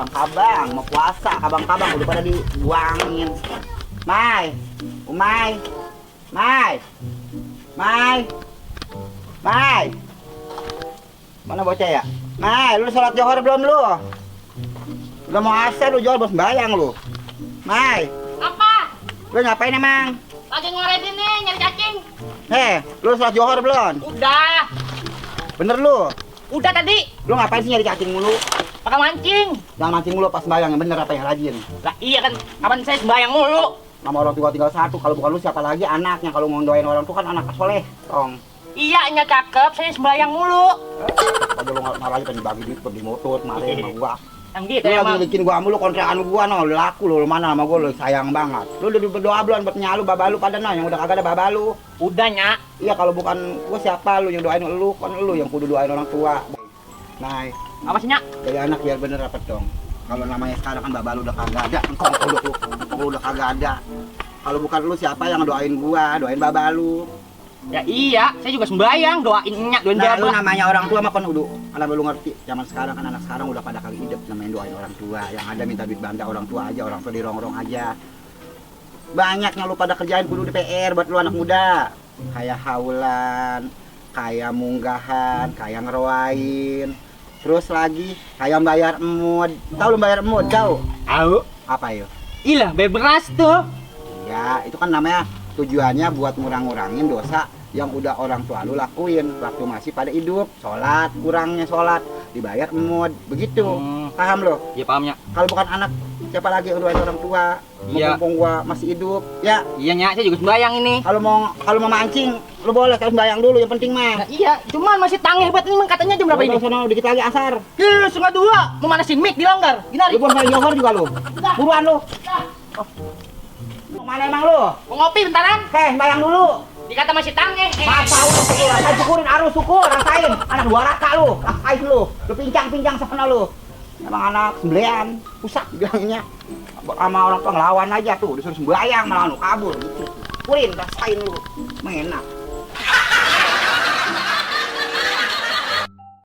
kabang-kabang mau puasa, kabang-kabang udah pada dibuangin. Mai, Umay, Mai, Mai, Mai, mana bocah ya? Mai, lu sholat Johor belum lu? Udah mau asar lu, Johor bos bayang lu. Mai, Apa? lu ngapain emang? Lagi ngoretin nih, nyari cacing. Lu sholat Johor belum? Udah. Bener lu? Udah tadi. Lu ngapain sih nyari cacing mulu? Pakai mancing. Jangan mancing mulu pas bayang, yang bener apa yang rajin. Lah iya kan, kapan saya sembahyang mulu. Nama orang tua tinggal satu, kalau bukan lu siapa lagi anaknya, kalau mau doain orang tua kan anak soleh, tong. Iya, nya cakep, saya sembahyang mulu. Kalau lu nggak lagi pengen bagi duit di motor, kemarin sama gua. Yang gitu Lu ya, lagi Bang. bikin gua mulu kontrakan gua no, lu laku lu mana sama gua lu sayang banget. Lu udah berdoa belum buat nyalu babalu pada nah yang udah kagak ada babalu. Udah, Nya. Iya kalau bukan gua siapa lu yang doain lu, kan lu yang kudu doain orang tua. Nah, Apa sih, Nya? jadi anak biar bener apa dong. Kalau namanya sekarang kan babalu udah kagak ada, engkau udah kagak ada. Kalau bukan lu siapa yang doain gua, doain babalu. Ya iya, saya juga sembahyang, doain Nya, doain Nah, lu Babah. namanya orang tua mah kan udah, karena lu ngerti, zaman sekarang kan anak sekarang udah pada kali hidup namanya doain orang tua. Yang ada minta duit banda orang tua aja, orang tua dirongrong aja. Banyaknya lu pada kerjain kudu di PR buat lu anak muda. Kayak haulan, kayak munggahan, kayak ngeroain. Terus lagi kayak bayar emod. Tahu lu bayar emod, tahu? Tahu. Apa yuk? Ilah, beras tuh. Ya, itu kan namanya tujuannya buat ngurang-ngurangin dosa yang udah orang tua lu lakuin waktu masih pada hidup. Sholat, kurangnya sholat, dibayar emod, begitu. Paham lo? Iya, paham, Nya. Kalau bukan anak, siapa lagi yang doain orang tua? Iya. Mumpung gua masih hidup, ya. Iya, Nya, saya juga sembahyang ini. Kalau mau mancing, lu boleh kalau bayang dulu, yang penting mah. Nah, iya, cuman masih tangeh buat ini, katanya jam berapa ini? Sono dikit lagi asar. Ih, 1:30. Mau mana si Mik dilanggar? Lu Gini. pun main Johor juga lu. Buruan lu. Mau mana emang lu? Mau ngopi bentaran? Bayang dulu. Dikata masih tangeh. Apa lu syukurin arus syukur, rasain. Anak dua raka lu, rasain lu. Lu pincang-pincang sana lu. Emang anak sembelian, pusat bilangnya. Sama orang tua ngelawan aja tuh, disuruh sembahyang malah lu kabur gitu. Syukurin, rasain lu. Enak.